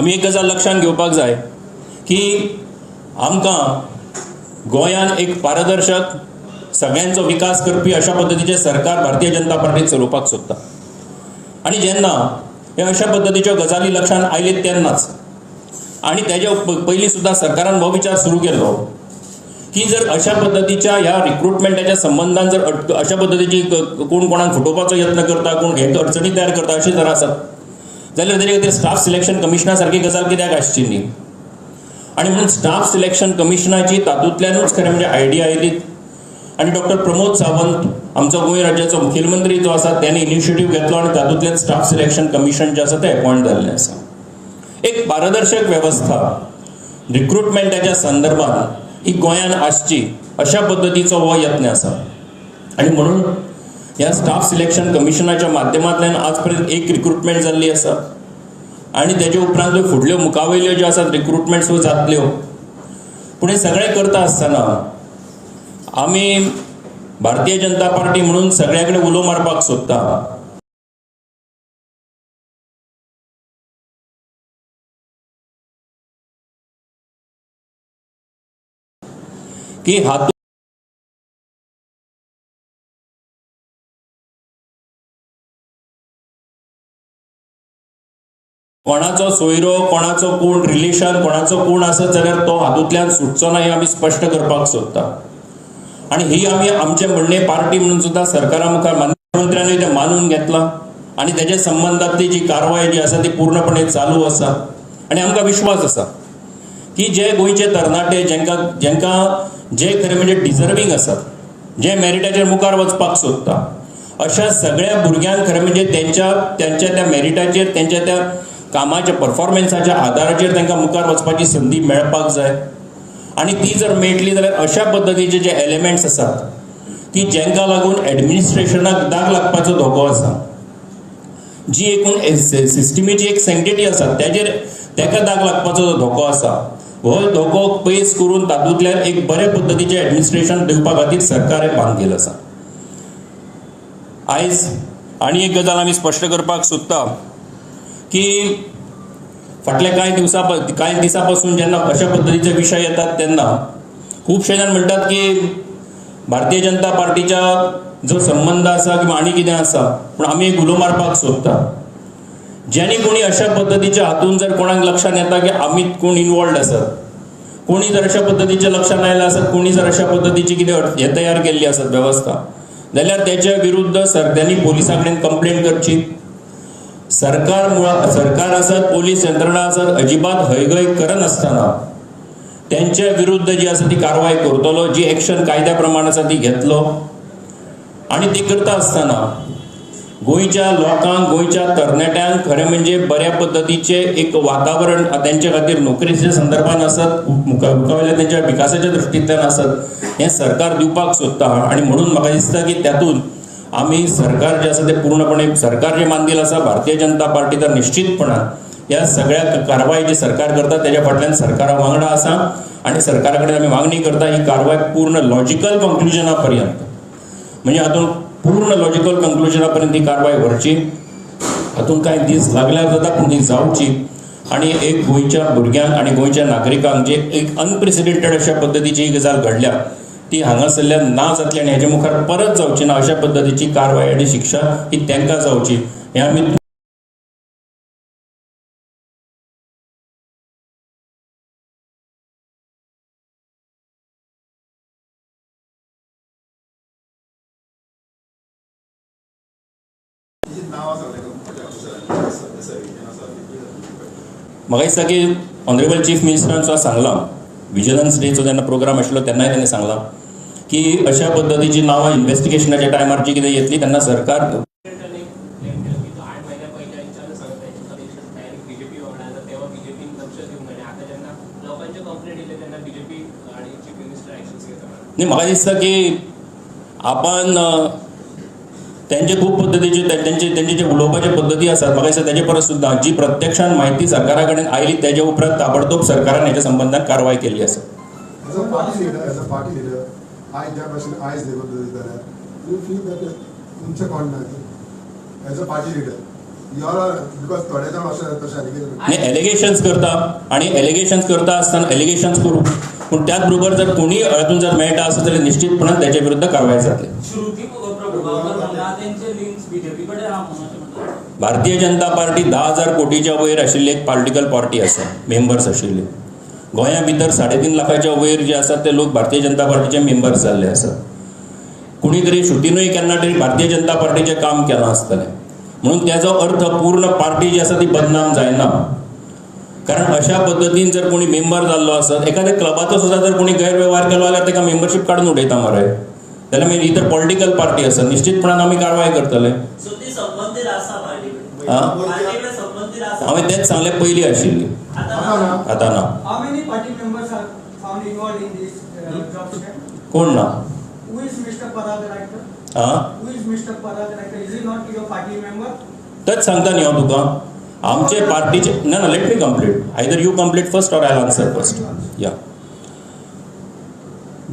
आमी एक गजाल लक्षांत घेवपाक जाय की आमकां गोंयान एक पारदर्शक सगळ्यांचो विकास करपी अशा पद्दतीचें सरकार भारतीय जनता पार्टी चलोवपाक सोदता. आनी जेन्ना हे अशा पद्दतीच्यो गजाली लक्षांत आयल्यो तेन्नाच आनी तेज्या पयलीं सुद्दां सरकारान हो विचार सुरू केल्लो की जर अशा पद्दतीच्या ह्या रिक्रुटमेंटाच्या संबंदान जर अशा पद्दतीची कोण कोणाक फटोवपाचो यत्न करता, कोण हे अडचणी तयार करता अशें जर आसत जाल्यार तेजे खातीर स्टाफ सिलेक्शन कमिशना सारकी गजाल कित्याक आसची न्ही. आनी म्हणून स्टाफ सिलेक्शन कमिशनाची तातूंतल्यानूच खरें म्हणजे आयडिया आयली आनी डॉक्टर प्रमोद सावंत आमचो गोंय राज्याचो मुखेलमंत्री जो आसा त्याने इनिशिएटीव घेतलो आनी तातूंतल्यान स्टाफ सिलेक्शन कमिशन जें आसा तें अपॉयंट जाल्लें आसा. एक पारदर्शक वेवस्था रिक्रुटमेंटाच्या संदर्भात ही गोंयान आसची अशा पद्दतीचो हो यत्न आसा. आनी म्हणून ह्या स्टाफ सिलेक्शन कमिशनाच्या माध्यमांतल्यान आज पर्यंत एक रिक्रुटमेंट जाल्ली आसा आनी तेजे उपरांतूय फुडल्यो मुखावयल्यो ज्यो आसात रिक्रुटमेंट्स जातल्यो. पूण हें सगळें करता आसतना आमी भारतीय जनता पार्टी म्हणून सगळ्या कडेन उलो मारपाक सोदता की हातूंत कोणाचो सोयरो, कोणाचो कोण रिलेशन, कोणाचो कोण आसत जाल्यार तो हातूंतल्यान सुटचो ना हें आमी स्पश्ट करपाक सोदता. आनी ही आमी आमचें म्हणणें पार्टी म्हणून सुद्दां सरकारा मुखार मुख्यमंत्र्यांनी तें मानून घेतलां आनी तेजे संबंदांतली जी कारवाय जी आसा ती पूर्णपणे चालू आसा. आनी आमकां विश्वास आसा की जे गोंयचे तरणाटे जेंकां जेंकां जे खरें म्हणजे डिजर्वींग आसात, जे मेरिटाचेर मुखार वचपाक सोदता अशा सगळ्या भुरग्यांक खरें म्हणजे तेंच्या तेंच्या त्या मेरिटाचेर, तेंच्या त्या कामाच्या परफॉर्मन्साच्या आदाराचेर तांकां मुखार वचपाची संदी मेळपाक जाय. आनी ती जर मेळटली जाल्यार अशा पद्दतीचे जे एलिमेंट्स आसात की जेंकां लागून एडमिनिस्ट्रेशनाक दाग लागपाचो धोको आसा, जी एकूण सिस्टमीची एक सँक्टिटी आसा तेजेर तेका दाग लागपाचो जो धोको आसा हो धोको पयस करून तातूंतल्यान एक बरे पद्दतीचें एडमिनिस्ट्रेशन दिवपा खातीर सरकार हें बांदील आसा. आयज आनी एक गजाल आमी स्पश्ट करपाक सोदता की फाटल्या कांय दिसां पासून जेन्ना अशा पद्दतीचे विशय येतात तेन्ना खुबशे जाण म्हणटात की भारतीय जनता पार्टीच्या जो संबंद आसा किंवा आनी कितें आसा, पूण आमी एक उलो मारपाक सोदता ज्यांनी कोणी अशा पद्दतीच्या हातून जर कोणाक लक्षांत येता की आमी कोण इनवॉल्ड आसत, कोणी जर अशा पद्दतीच्या लक्षांत आयलें आसत, कोणी जर अशा पद्दतीची कितें हें तयार केल्ली आसत वेवस्था जाल्यार तेच्या विरुद्ध सगळ्यांनी पोलिसां कडेन कंप्लेन करची. सरकार मुळात सरकार आसत, पोलीस यंत्रणा आसत, अजिबात हयगय करनासतना तेंच्या विरुद्ध जी आसा ती कारवाय करतलो, जी एक्शन कायद्या प्रमाण आसा ती घेतलो. आनी ती करता आसतना गोंयच्या लोकांक, गोंयच्या तरणाट्यांक खरें म्हणजे बऱ्या पद्दतीचें एक वातावरण तेंच्या खातीर नोकरेच्या संदर्भान आसत, मुखावयल्या तेंच्या विकासाच्या दृश्टींतल्यान आसत हें सरकार दिवपाक सोदता. आनी म्हणून म्हाका दिसता की त्यातून आमी सरकार जें आसा तें पूर्णपणे सरकार जें मानदील आसा भारतीय जनता पार्टी तर निश्चितपणान ह्या सगळ्या कारवाय जी सरकार करता तेज्या फाटल्यान सरकारा वांगडा आसा आनी सरकारा कडेन आमी मागणी करता ही कारवाय पूर्ण लॉजिकल कंक्लुजना पर्यंत, म्हणजे हातूंत पूर्ण लॉजिकल कंक्लुजना पर्यंत ही कारवाय व्हरची. हातूंत कांय दीस लागल्यार जाता पूण ही जावची आनी एक गोंयच्या भुरग्यांक आनी गोंयच्या नागरिकांक जे एक अनप्रेसिडेंटेड अशा पद्दतीची ही गजाल घडल्या ती हांगासरल्यान ना जातली आनी हेजे मुखार परत जावची ना अशा पद्दतीची कारवाय आनी शिक्षा ही तांकां जावची हें आमी म्हाका दिसता की ऑनरेबल चीफ मिनिस्टरान सुद्दां सांगलां, विजिलन्स डेचो जेन्ना प्रोग्राम आशिल्लो तेन्नाय ताणें सांगलां की अशा पद्दतीची नांवां इन्वेस्टिगेशनाच्या टायमार जी कितें येतली तेन्ना सरकार न्ही. म्हाका दिसता की आपण त्यांचे खूब पद्दतीचे तेंचे तेंचे जे उलोवपाचे पद्दती आसात म्हाका दिसता तेजे परस सुद्दां जी प्रत्यक्षान म्हायती सरकारा कडेन आयली तेजे उपरांत ताबडतोब सरकारान हेच्या संबंदान कारवाय केल्ली आसा. As a party leader, as a party leader, आयज ज्या भाशेन आयज लेबल जाल्यार you feel that तुमचें कोण ना, as a party leader Your because थोडे जाण अशें तशें allegation आनी एलिगेशन्स करता आनी एलिगेशन्स करता आसतना एलिगेशन्स करूं, पूण त्याच बरोबर जर कोणीय हातूंत जर मेळटा आसत जाल्यार निश्चितपणान त्याच्या विरुद्ध कारवाय जातली. श्रुती प्रभुगांवकर म्हणटा तेंचे लिंक्स बीजेपी कडेन आहा म्हणून अशें म्हणटा. भारतीय जनता पार्टी 10,000 कोटीच्या वयर आशिल्ली एक पॉलिटिकल पार्टी आसा, मेंबर्स आशिल्ली. गोंया भितर 3.5 लाखाच्या वयर जे आसात ते लोक भारतीय जनता पार्टीचे मेंबर्स जाल्ले आसात. कोणी तरी श्रुतीनूय केन्ना तरी भारतीय जनता पार्टीचें काम केलां आसतलें, म्हणून त्याचो अर्थ पूर्ण पार्टी जी आसा ती बदनाम जायना. कारण अशा पद्दतीन जर कोणी मेंबर जाल्लो आसत, एखाद्या क्लबाचो सुद्दां जर कोणी गैरवेव्हार केलो जाल्यार ताका मेंबरशीप काडून उडयता मरे, जाल्यार मागीर ही तर पॉलिटिकल पार्टी आसा, निश्चितपणान आमी कारवाय करतले. सो ती संबंदीत आसा पार्टी कडेन. आं? पार्टी कडेन संबंदीत आसा. हांवें तेंच सांगलें, पयलीं आशिल्ली, आतां ना. आतां ना. How many party members are found involved in this job scam? कोण ना? Who is Mr. Parag Raikar? आं? Who is Mr. Parag Raikar? Is he not your party member? तेच सांगता न्ही हांव तुका, आमचे पार्टीचे ना ना, let me complete, either you complete first or I answer first. या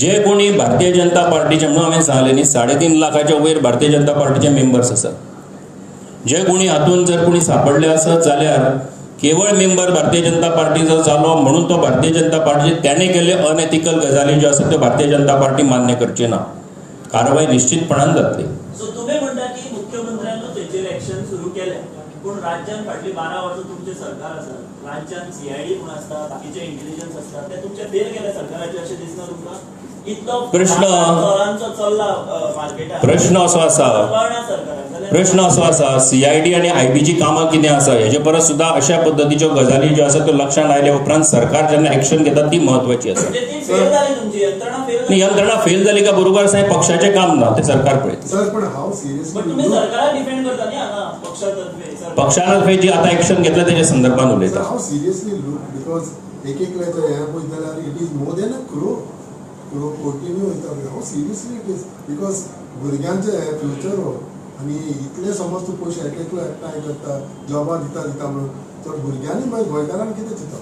जे कोणी भारतीय जनता पार्टीचे, म्हणून हांवें सांगलें न्ही, 3.5 लाखाच्या वयर भारतीय जनता पार्टीचे मेंबर्स आसात. जे कोणी हातूंत जर कोणी सापडले आसत जाल्यार केवळ मेंबर भारतीय जनता पार्टीचो जालो म्हणून तो भारतीय जनता पार्टीचे त्याणे केल्ले अनएथिकल गजाली ज्यो आसात त्यो भारतीय जनता पार्टी मान्य करची ना. कारवाय निश्चितपणान जातली. सो तुमी म्हणटा की मुख्यमंत्र्यानूच हेचेर एक्शन सुरू केलें, पूण राज्यान फाटलीं 12 वर्सां तुमचें सरकार आसा, राज्यान सीआयडी म्हूण आसता, बाकीचे इंटेलिजन्स आसता, ते तुमचे फेल गेले सरकाराचे अशें दिसना तुमकां? इतलो प्रश्न चोरांचो चल्ला मार्केटात, प्रश्न असो आसा, कळना सरकाराक. प्रश्न असो आसा, सीआयडी आनी आयबीची कामां कितें आसा हेजे परस सुद्दां अशा पद्दतीच्यो गजाली ज्यो आसा त्यो लक्षांत आयल्या उपरांत सरकार जेन्ना एक्शन घेता ती म्हत्वाची आसा. म्हणजे ती फेल जाली, तुमची यंत्रणा फेल न्ही, यंत्रणा फेल जाली काय बरोबर आसा, हें पक्षाचें काम ना, तें सरकार पळयता. सर, पण हाव सिरियसली बट तुमी सरकाराक डिफेंड करता न्ही हांगा पक्षातर्फे? पक्षातर्फे जी आतां एक्शन घेतल्या तेच्या संदर्भात उलयता. हाव सिरियसली लूक because एक एकल्याचें हें पळयत जाल्यार it is more than a crore, crore कोटींनी वयता. How seriously it is because भुरग्यांचें हें फ्युचर हो, आनी इतले समज तूं पयशे एक एकलो एकठांय करता, जॉबां दिता दिता म्हणून, तर भुरग्यांनी मागीर गोंयकारांक कितें चिंतप?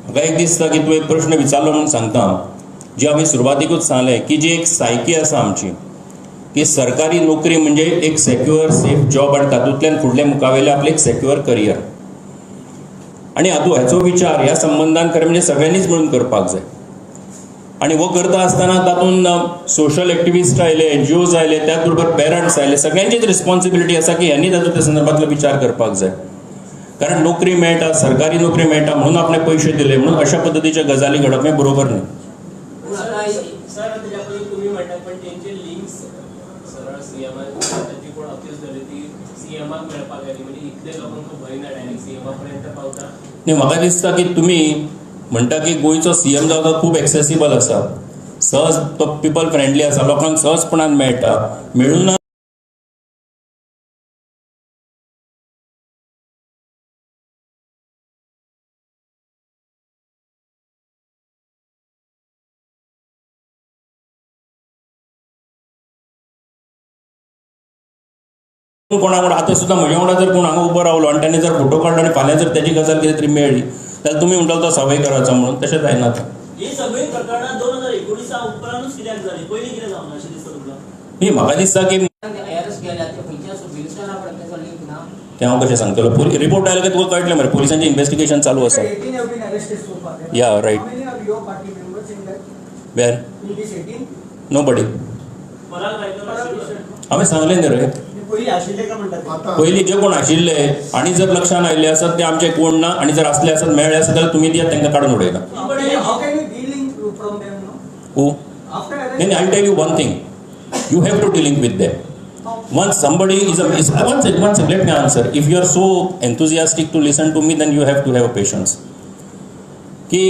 म्हाका एक दिसता की तूं एक प्रश्न विचारलो म्हणून सांगता, जी आमी सुरवातीकूच सांगलें की जी एक सायकी आसा आमची की सरकारी नोकरी म्हणजे एक सेक्युअर सेफ जॉब आनी तातूंतल्यान फुडलें मुखावेलें आपलें एक सेक्युअर करियर, आनी हातूंत हाचो विचार ह्या संबंदान खरें म्हणजे सगळ्यांनीच मेळून करपाक जाय. आनी हो करता आसतना तातूंत सोशल एक्टिविस्ट आयले, एनजीओज आयले, त्याच बरोबर पेरंट्स आयले, सगळ्यांचीच रिस्पॉन्सिबिलिटी आसा की ह्यांनी तातूंत त्या संदर्भांतलो विचार करपाक जाय. कारण नोकरी मेळटा, सरकारी नोकरी मेळटा म्हणून आपणे पयशे दिले म्हणून अशा पद्दतीच्यो गजाली घडप हें बरोबर न्ही. सर, तेच्या पयलीं तुमी म्हणटात पण तेंचे लिंक्स सरळ सीएमान, तांची कोण अक्यूज जाली ती सीएमाक मेळपाक जाय, म्हणजे इतले लोकांक भंय ना डायरेक्ट सीएमा पर्यंत पावता? न्ही, म्हाका दिसता की तुमी म्हणटा की गोंयचो सीएम जावं तो खूब एक्सेसिबल आसा, सहज तो पिपल फ्रेंडली आसा, लोकांक सहजपणान मेळटा, मेळून कोणा वांगडा आतां सुद्दां म्हज्या वांगडा जर कोण हांगा उबो रावलो आनी ताणें जर फोटो काडलो आनी फाल्यां जर तेजी गजाल कितें तरी मेळ्ळी जाल्यार तुमी म्हणटलो तो सावयकाराचो म्हणून, तशें जायना आतां. ही सगळीं प्रकरणां 2019 उपरांतूच कित्याक जालीं, पयलीं कितें जावना अशें दिसता तुमकां? न्ही, म्हाका दिसता की तें हांव कशें सांगतलो, रिपोर्ट आयलो काय तुका कळटलें मरे, पोलिसांचें इन्वेस्टिगेशन चालू आसा. या रायट. वेर नोबडी. हांवें सांगलें न्ही रे, पयलीं जे कोण आशिल्ले आनी जर लक्षांत आयिल्ले आसत ते आमचे कोण ना, आनी जर आसले आसत मेळ्ळे आसत जाल्यार तुमी दियात, तांकां काडून उडयता. Who? Then I'll tell you one thing. You have to dealing with them. Once somebody is a, is, one second, one second, let me answer. If you are so enthusiastic to listen to me, then you have to have a patience. की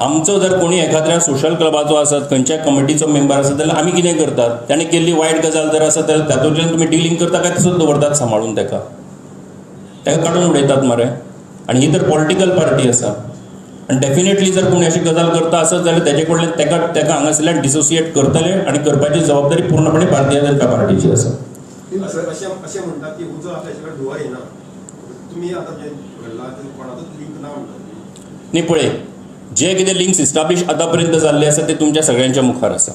आमचो जर कोणी एखाद्या social क्लबाचो आसत, खंयच्याय कमिटीचो member आसत जाल्यार आमी कितें करतात, ताणें केल्ली वायट गजाल जर आसत जाल्यार तातूंतल्यान तुमी डिलींग करता काय तसोच दवरतात सांबाळून, ताका ताका काडून उडयतात मरे. आनी ही तर पॉलिटिकल पार्टी आसा आनी डेफिनेटली जर कोणी अशी गजाल करता आसत जाल्यार तेजे कडल्यान ताका ताका हांगासरल्यान डिसोसिएट करतले आनी करपाची जबाबदारी पूर्णपणे भारतीय जनता पार्टीची आसा. अशें अशें म्हणटात की उजो आसल्या शिवाय धुंवर येना, तुमी आतां जें घडलां तें कोणाचोच लिंक ना म्हणटात. न्ही, पळय जे कितें लिंक्स इस्टाब्लीश आतां पर्यंत जाल्ले आसा ते तुमच्या सगळ्यांच्या मुखार आसा,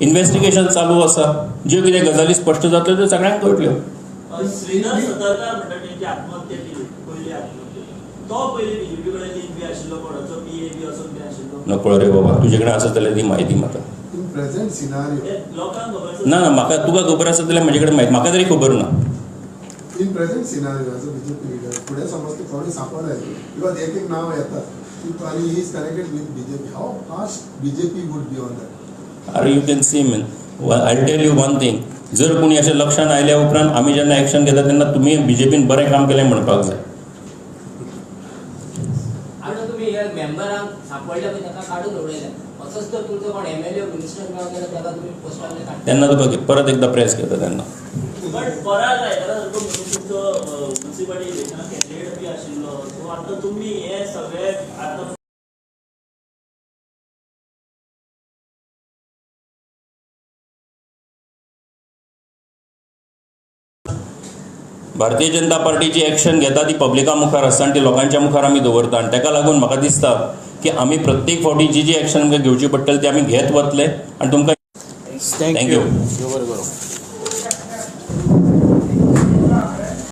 इन्वेस्टिगेशन चालू आसा, ज्यो कितें गजाली स्पश्ट जातल्यो त्यो सगळ्यांक कळटल्यो. श्रीधर सतरकार म्हणटा, तेंची आत्महत्या केली, पयली आत्महत्या, तो पयली बीजेपी कडेन लिंक बी आशिल्लो, कोणाचो पीए बी असो कितें आशिल्लो? नकळो रे बाबा, तुजे कडेन आसा जाल्यार ती म्हायती म्हाका. In present scenario. हे लोकांक खबर आसा. ना ना, म्हाका, तुका खबर आसा जाल्यार म्हजे कडेन म्हायती, म्हाका तरी खबर ना. In present scenario as a BJP leader, फुडें समज ते कोणी सांपडले, because एक एक नांव येतात की आनी he is connected with BJP, how fast BJP would be on that? अरे, you can see, man, I tell you one thing, जर कोणी अशें लक्षात आयल्या उपरांत आमी जेन्ना एक्शन घेता तेन्ना तुमी बीजेपीन बरें काम केलें म्हणपाक जाय. आनी तुमी हे मेंबरांक सांपडले पळय, ताका काडून उडयले. असोच तर तुमचो कोण एमएलए, मिनिस्टर मेळत जाल्यार ताका तुमी पोस्टांतले काडटा? तेन्ना तुका परत एकदा प्रेस घेता तेन्ना. बट फरार रायकरा सारको मनीस तुमचो मुन्सिपालिटी इलेक्शना कॅन्डिडेट बी आशिल्लो, सो आतां तुमी हे सगळे आतां भारतीय जनता पार्टीची एक्शन घेता ती पब्लिका मुखार आसता आनी ती लोकांच्या मुखार आमी दवरता. आनी ताका लागून म्हाका दिसता की आमी प्रत्येक फावटी जी जी एक्शन आमकां घेवची पडटली ती आमी घेत वतले आनी तुमकां. Thank thank you. You. बरें करूं.